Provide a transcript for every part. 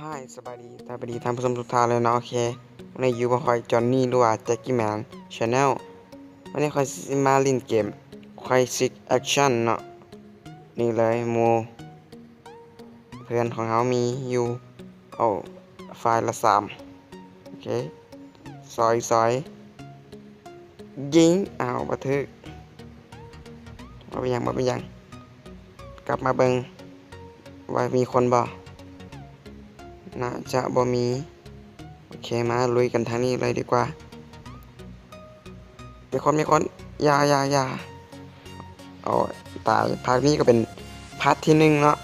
Hi ສະບາຍດີ ສະບາຍດີທ່ານຜູ້ຊົມທຸກທ່ານເລີຍເນາະ. ໂອເຄ ວັນນີ້ຢູ່ກັບຂ້ອຍ Johnny ຫຼືວ່າ Jackie Man Channel. ວັນນີ້ຂ້ອຍຊິມາຫຼິ້ນເກມ Crisis Action ເນາະ. ນີ້ເລີຍ ໝູ່ເພື່ອນຂອງເຮົາມີຢູ່ ເອົາ ຝ່າຍລະສາມ. ໂອເຄ ຊອຍ ຊອຍ ຍິງ. ອ້າວ ບໍ່ຖືກ. ບໍ່ເປັນຫຍັງ ບໍ່ເປັນຫຍັງ. ກັບມາເບິ່ງວ່າມີຄົນບໍ່? ໜ້າຈະບໍ່ມີ. ໂອເຄ ມາລຸຍກັນທາງນີ້ເລີຍດີກວ່າ. ມີຄົນ ມີຄົນ. ຢ່າ ຢ່າ ຢ່າ. ໂອ້ຍ ຕາຍ. ພາກນີ້ກໍເປັນພາກທີໜຶ່ງເນາະ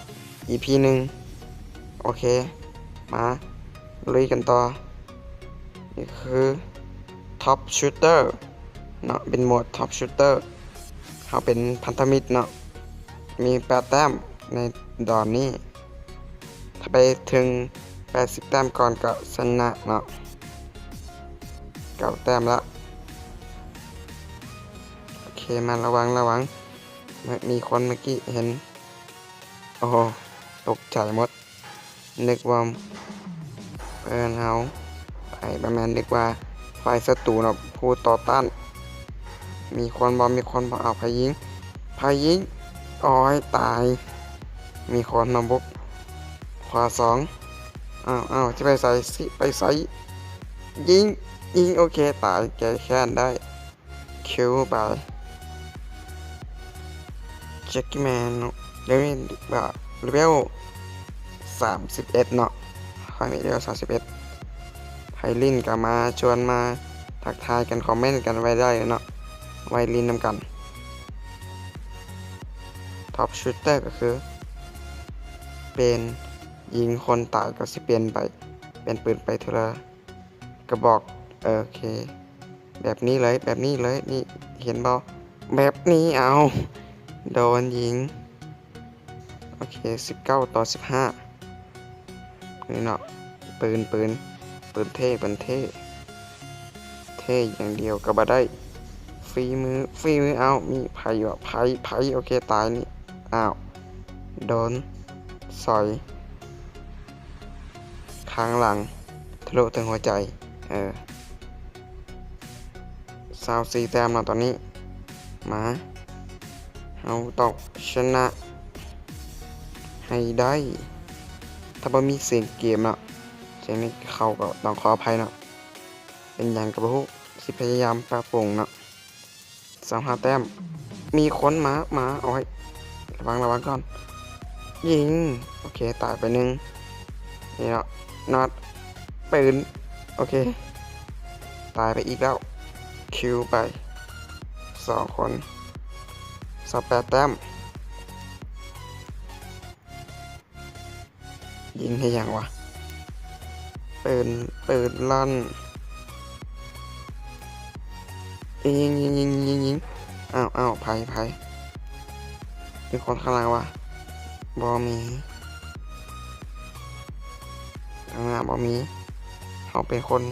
ອີພີໜຶ່ງ. ໂອເຄ ມາລຸຍກັນຕໍ່. ນີ້ຄື Top Shooter ເນາະ ເປັນໂໝດ Top Shooter. ເຮົາເປັນພັນທະມິດເນາະ ມີແປດແຕ້ມໃນດອນນີ້. ຖ້າໄປເຖິງແປດສິບແຕ້ມກ່ອນກໍຊະນະເນາະ. ເກົ້າແຕ້ມລະ. ໂອເຄ ມາລະວັງ ລະວັງ. ມີຄົນເມື່ອກີ້ເຫັນ. ໂອ້ໂຫ ຕົກໃຈໝົດ. ນຶກວ່າເພື່ອນເຮົາ ໄອ້ ບໍ່ແມ່ນ ນຶກວ່າຝ່າຍສັດຕູເນາະ ຜູ້ຕໍ່ຕ້ານ. ມີຄົນບໍ່? ມີຄົນບໍ່? ເອົາ ໃຜຍິງ? ໃຜຍິງ? ໂອ້ຍ ຕາຍ. ມີຄົນມາບຸກ. ຂວາສອງ. ອ້າວ ອ້າວ ຊິໄປໃສ? ຊິໄປໃສ? ຍິງ ຍິງ. ໂອເຄ ຕາຍ. ແກ້ແຄ້ນໄດ້. ຄິວໄປ. Jackie Man ເນາະ ເລເວລ ເລເວລສາມສິບເອັດເນາະ. ຂ້ອຍມີເລເວລສາມສິບເອັດ. ໃຜຫຼິ້ນກໍມາ ຊວນມາທັກທາຍກັນ ຄອມເມັນກັນໄວ້ໄດ້ເນາະ ໄວ້ຫຼິ້ນນຳກັນ. Top Shooter ກໍຄືເປັນຍິງຄົນຕາຍ ກໍຊິປ່ຽນໄປ ປ່ຽນປືນໄປເທື່ອລະ ກະບອກ. ເອີ ໂອເຄ ແບບນີ້ເລີຍ ແບບນີ້ເລີຍ. ນີ້ ເຫັນບໍ່? ແບບນີ້. ເອົາ ໂດນຍິງ. ໂອເຄ ສິບເກົ້າຕໍ່ສິບຫ້າ. ນີ້ເນາະ ປືນ ປືນ ປືນເທ່ ປືນເທ່ ເທ່ຢ່າງດຽວກໍບໍ່ໄດ້. ຝີມື ຝີມື. ເອົາ ມີໃຜວະ? ໃຜ ໃຜ? ໂອເຄ ຕາຍນີ້. ອ້າວ ໂດນ ສອຍ ຂ້າງຫຼັງ ທະລຸເຖິງຫົວໃຈ. ເອີ ຊາວສີ່ແຕ້ມແລ້ວຕອນນີ້. ມາ ເຮົາຕ້ອງຊະນະໃຫ້ໄດ້. ຖ້າບໍ່ມີສຽງເກມເນາະ ສຽງນີ້ເຂົ້າກໍຕ້ອງຂໍອະໄພເນາະ. ເປັນຫຍັງກໍບໍ່ຮູ້ ຊິພະຍາຍາມປັບປຸງເນາະ. ຊາວຫ້າແຕ້ມ. ມີຄົນມາ ມາ. ໂອ້ຍ ລະວັງ ລະວັງກ່ອນ. ຍິງ. ໂອເຄ ຕາຍໄປໜຶ່ງ. ນີ້ເນາະ ນັອດ ປືນ. ໂອເຄ ຕາຍໄປອີກແລ້ວ. ຄິວໄປສອງຄົນ. ຊາວແປດແຕ້ມ. ຍິງເຮັດຫຍັງວະ? ປືນ ປືນລັ່ນ. ຍິງ ຍິງ ຍິງ ຍິງ ຍິງ. ອ້າວ ອ້າວ ໃຜ ໃຜ? ມີຄົນຂ້າງຫຼັງວະ? ບໍ່ມີ. ຂ້າງໜ້າບໍ່ມີ. ເຮົາເປັນຄົນ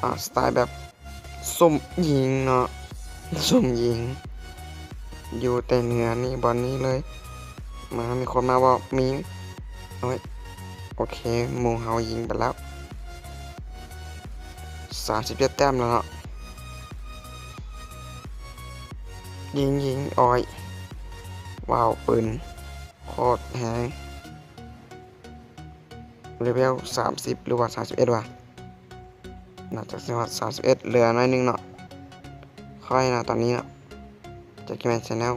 ອ່າ ສະໄຕແບບ ສຸ່ມຍິງເນາະ ສຸ່ມຍິງ ຢູ່ແຕ່ເໜືອນີ້ ບ່ອນນີ້ເລີຍ. ມາ ມີຄົນມາບໍ່? ມີ. ໂອ້ຍ ໂອເຄ ໝູ່ເຮົາຍິງໄປແລ້ວ. ສາມສິບເຈັດແຕ້ມແລ້ວເນາະ. ຍິງ ຍິງ. ໂອ້ຍ ວ້າວ ປືນໂຄດແຮງ. ເລເວລສາມສິບ ຫຼືວ່າສາມສິບເອັດວະ? ໜ້າຈະຊິຮອດສາມສິບເອັດ ເຫຼືອໜ້ອຍໜຶ່ງເນາະ. ຂ້ອຍນະ ຕອນນີ້ເນາະ Jackie Man Channel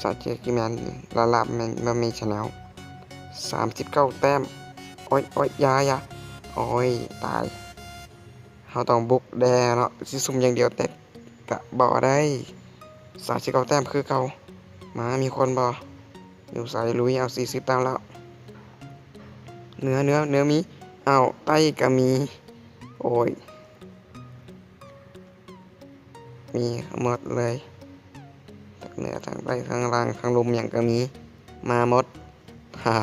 ສາວ Jackie Man ລາລາ ແມ່ນ ແມ່ນ Channel ສາມສິບເກົ້າແຕ້ມ. ໂອ້ຍ ໂອ້ຍ ຢ່າ ຢ່າ. ໂອ້ຍ ຕາຍ. ເຮົາຕ້ອງບຸກແດ່ເນາະ ຊິຊຸ່ມຢ່າງດຽວແຕ່ກະບໍ່ໄດ້. ສາມສິບເກົ້າແຕ້ມຄືເກົ່າ. ມາ ມີຄົນບໍ່? ຢູ່ໃສ? ລຸຍ. ເອົາ ສີ່ສິບແຕ້ມແລ້ວ. ເໜືອ ເໜືອ ເໜືອມີ. ເອົາ ໃຕ້ກະມີ. ໂອ້ຍ ມີໝົດເລີຍ ທັງເໜືອ ທັງໃຕ້ ທັງລ່າງ ທັງລຸ່ມ ຫຍັງກະມີ ມາໝົດ. ຫ້າ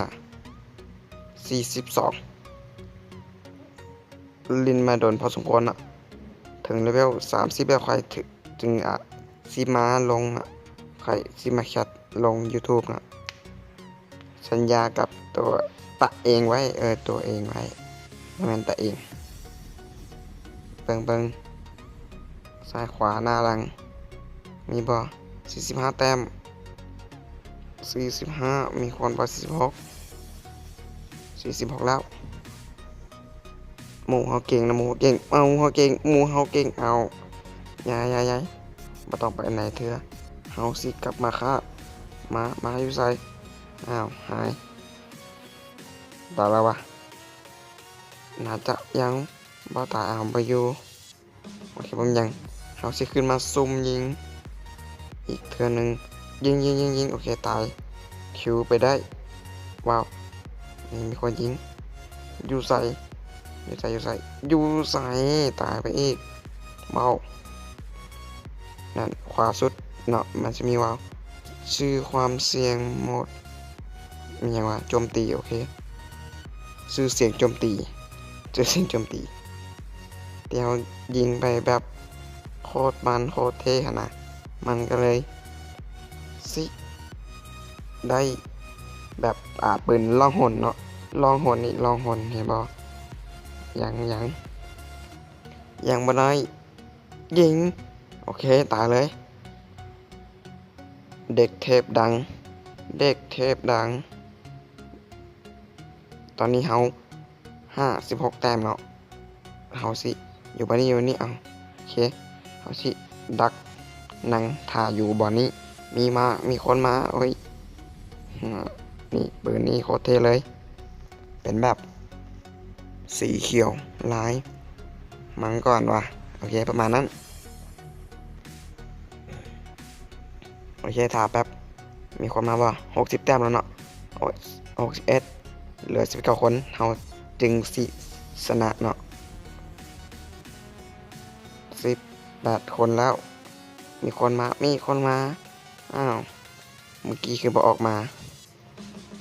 ສີ່ສິບສອງ. ຫຼິ້ນມາດົນພໍສົມຄວນເນາະ ເຖິງເລເວລສາມສິບແລ້ວ ຂ້ອຍ ຈ- ຈຶ່ງ ອາ ຊິມາລົງ ຂ້ອຍຊິມາແຄດລົງ YouTube ເນາະ. ສັນຍາກັບຕົວ ຕະເອງໄວ້ ເອີ ຕົວເອງໄວ້ ບໍ່ແມ່ນຕະເອງ. ເບິ່ງ ເບິ່ງ ຊ້າຍຂວາ ໜ້າຫຼັງ ມີບໍ່? ສີ່ສິບຫ້າແຕ້ມ ສີ່ສິບຫ້າ ມີຄົນບໍ່? ສີ່ສິບຫົກ ສີ່ສິບຫົກແລ້ວ. ໝູ່ເຮົາເກັ່ງນະ ໝູ່ເຮົາເກັ່ງ ເອົາ ເຮົາເກັ່ງ ໝູ່ເຮົາເກັ່ງ ເອົາ ຢ່າ ຢ່າ ຢ່າ ບໍ່ຕ້ອງໄປອັນໃດເທື່ອ ເຮົາຊິກັບມາຄ້າ. ມາ ມາຢູ່ໃສ? ອ້າວ ຫາຍ ຕາຍແລ້ວວະ? ໜ້າຈະຍັງບໍ່ຕາຍ. ອ້າວ ບໍ່ຢູ່. ໂອເຄ ບໍ່ມີຫຍັງ ເຮົາຊິຂຶ້ນມາຊຸ່ມຍິງອີກເທື່ອໜຶ່ງ. ຍິງ ຍິງ ຍິງ ຍິງ ໂອເຄ ຕາຍ ຄິວໄປໄດ້. ວ້າວ ນີ້ມີຄົນຍິງ. ຢູ່ໃສ? ຢູ່ໃສ? ຢູ່ໃສ? ຢູ່ໃສ? ຕາຍໄປອີກ. ວ້າວ ນັ້ນ ຂວາສຸດເນາະ ມັນຊິມີ ວ້າວ ຊື່ຄວາມສ່ຽງໂໝດ ມີຫຍັງວະ? ໂຈມຕີ ໂອເຄ ຊື່ສຽງໂຈມຕີ ຊື່ສຽງໂຈມຕີ ທີ່ເຮົາຍິງໄປແບບໂຄດມັນ ໂຄດເທ່ຫັ້ນນະ ມັນກໍເລີຍຊິໄດ້ແບບ ອ່າ ປືນລ່ອງຫົນເນາະ ລ່ອງຫົນນີ້ ລ່ອງຫົນ ເຫັນບໍ່? ຍັງ ຍັງ ຍັງບໍ່ໄດ້. ຍິງ ໂອເຄ ຕາຍເລີຍ. ເດັກເທບດັງ ເດັກເທບດັງ. ຕອນນີ້ເຮົາຫ້າສິບຫົກແຕ້ມເນາະ ເຮົາຊິຢູ່ບ່ອນນີ້ ຢູ່ບ່ອນນີ້. ເອົາ ໂອເຄ ເຮົາຊິດັກນັ່ງຖ້າຢູ່ບ່ອນນີ້. ມີມາ ມີຄົນມາ. ໂອ້ຍ ນີ້ ປືນນີ້ໂຄດເທ່ເລີຍ ເປັນແບບສີຂຽວລາຍມັງກອນວ່າ. ໂອເຄ ປະມານນັ້ນ. ໂອເຄ ຖ້າແປັບ ມີຄົນມາບໍ່? ຫົກສິບແຕ້ມແລ້ວເນາະ. ໂອ້ຍ ຫົກສິບເອັດ ເຫຼືອສິບເກົ້າຄົນ ເຮົາຈຶ່ງຊິຊະນະເນາະ. ສິບແປດຄົນແລ້ວ ມີຄົນມາ ມີຄົນມາ. ອ້າວ ເມື່ອກີ້ຄືບໍ່ອອກມາ?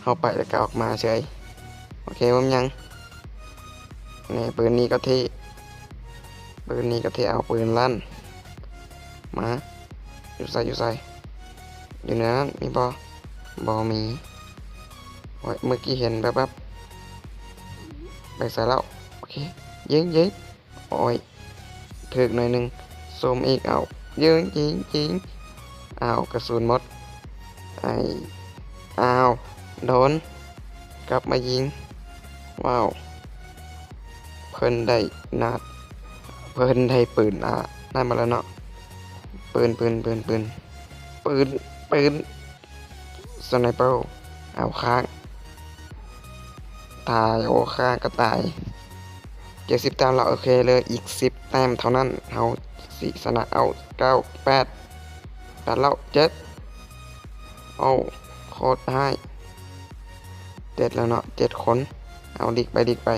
ເຮົາໄປແລ້ວກໍອອກມາເສີຍ. ໂອເຄ ບໍ່ມີຫຍັງ. ນີ້ ປືນນີ້ກໍເທ່ ປືນນີ້ກໍເທ່. ເອົາ ປືນລັ່ນ ມາ. ຢູ່ໃສ? ຢູ່ໃສ? ຢູ່ໃນນັ້ນມີບໍ່? ບໍ່ມີ. ໂອ້ຍ ເມື່ອກີ້ເຫັນແວບໆ ໄປໃສແລ້ວ? ໂອເຄ ຍິງ ຍິງ. ໂອ້ຍ ຖືກໜ້ອຍໜຶ່ງ ຊຸ່ມອີກ. ເອົາ ຍິງ ຍິງ ຍິງ. ອ້າວ ກະສຸນໝົດ. ໄອ້ ອ້າວ ໂດນ ກັບມາຍິງ. ວ້າວ ເພິ່ນໄດ້ນັດ ເພິ່ນໄດ້ປືນ ອ່າ ນັ້ນມາແລ້ວເນາະ. ປືນ ປືນ ປືນ ປືນ ປືນ ປືນ ສະໄນເປີ. ເອົາ ຄ້າງ ຕາຍ. ໂອ້ ຂ້າກໍຕາຍ. ເຈັດສິບແຕ້ມແລ້ວ. ໂອເຄ ເຫຼືອອີກສິບແຕ້ມເທົ່ານັ້ນ ເຮົາຊິຊະນະ. ເອົາ ເກົ້າ ແປດ ແປດແລ້ວ. ເຈັດ ໂອ້ ໂຄດຮ້າຍ. ເຈັດແລ້ວເນາະ ເຈັດຄົນ. ເອົາ ຫຼີກໄປ ຫຼີກໄປ.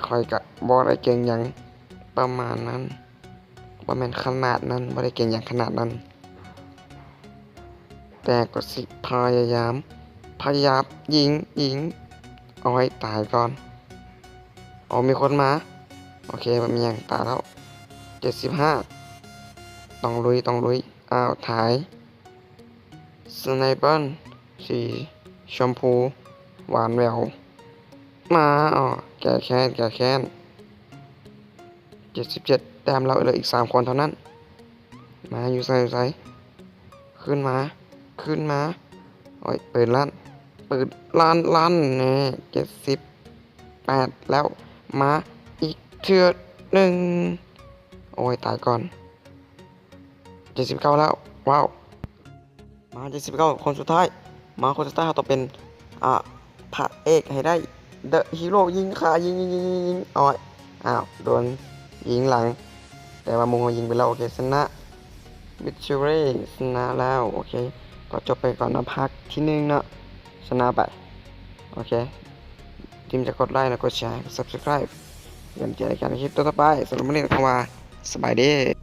ຂ້ອຍກະບໍ່ໄດ້ເກັ່ງຫຍັງປະມານນັ້ນ. ບໍ່ແມ່ນຂະໜາດນັ້ນ ບໍ່ໄດ້ເກັ່ງຫຍັງຂະໜາດນັ້ນ ແຕ່ກໍຊິພະຍາຍາມ ພະຍາຍາມຍິງ ຍິງ. ໂອ້ຍ ຕາຍກ່ອນ. ໂອ້ ມີຄົນມາ. ໂອເຄ ບໍ່ມີຫຍັງ ຕາຍແລ້ວ. ເຈັດສິບຫ້າ ຕ້ອງລຸຍ ຕ້ອງລຸຍ. ອ້າວ ຕາຍ. ສະໄນເປີສີຊົມພູຫວານແຫວວ ມາ. ອໍ ແກ້ແຄ້ນ ແກ້ແຄ້ນ. ເຈັດສິບເຈັດແຕ້ມແລ້ວ ເຫຼືອອີກສາມຄົນເທົ່ານັ້ນ. ມາ ຢູ່ໃສ ຢູ່ໃສ? ຂຶ້ນມາ ຂຶ້ນມາ. ໂອ້ຍ ປືນລັ່ນ ປືນລັ່ນ ລັ່ນແນ່. ເຈັດສິບແປດແລ້ວ ມາອີກເທື່ອໜຶ່ງ. ໂອ້ຍ ຕາຍກ່ອນ. ເຈັດສິບເກົ້າແລ້ວ. ວ້າວ ມາ ເຈັດສິບເກົ້າ ຄົນສຸດທ້າຍ. ມາ ຄົນສຸດທ້າຍ ເຮົາຕ້ອງເປັນ ອ່າ ພະເອກໃຫ້ໄດ້. ເດີຮີໂຣ ຍິງຂ້າ ຍິງ ຍິງ ຍິງ ຍິງ. ໂອ້ຍ ອ້າວ ໂດນຍິງຫຼັງ ແຕ່ວ່າໝູ່ເຮົາຍິງໄປແລ້ວ. ໂອເຄ ຊະນະ ວິກຕອຣີ ຊະນະແລ້ວ. ໂອເຄ ກໍຈົບໄປກ່ອນເນາະ ພາກທີໜຶ່ງເນາະ ຊະນະໄປ. ໂອເຄ ຢ່າລືມຈະກົດໄລ ແລະ ກົດແຊ ກົດ Subscribe ເພື່ອເປັນກຳລັງໃຈໃນຄລິບຕໍ່ໆໄປ. ສຳລັບມື້ນີ້ກໍຂໍວ່າ ສະບາຍດີ.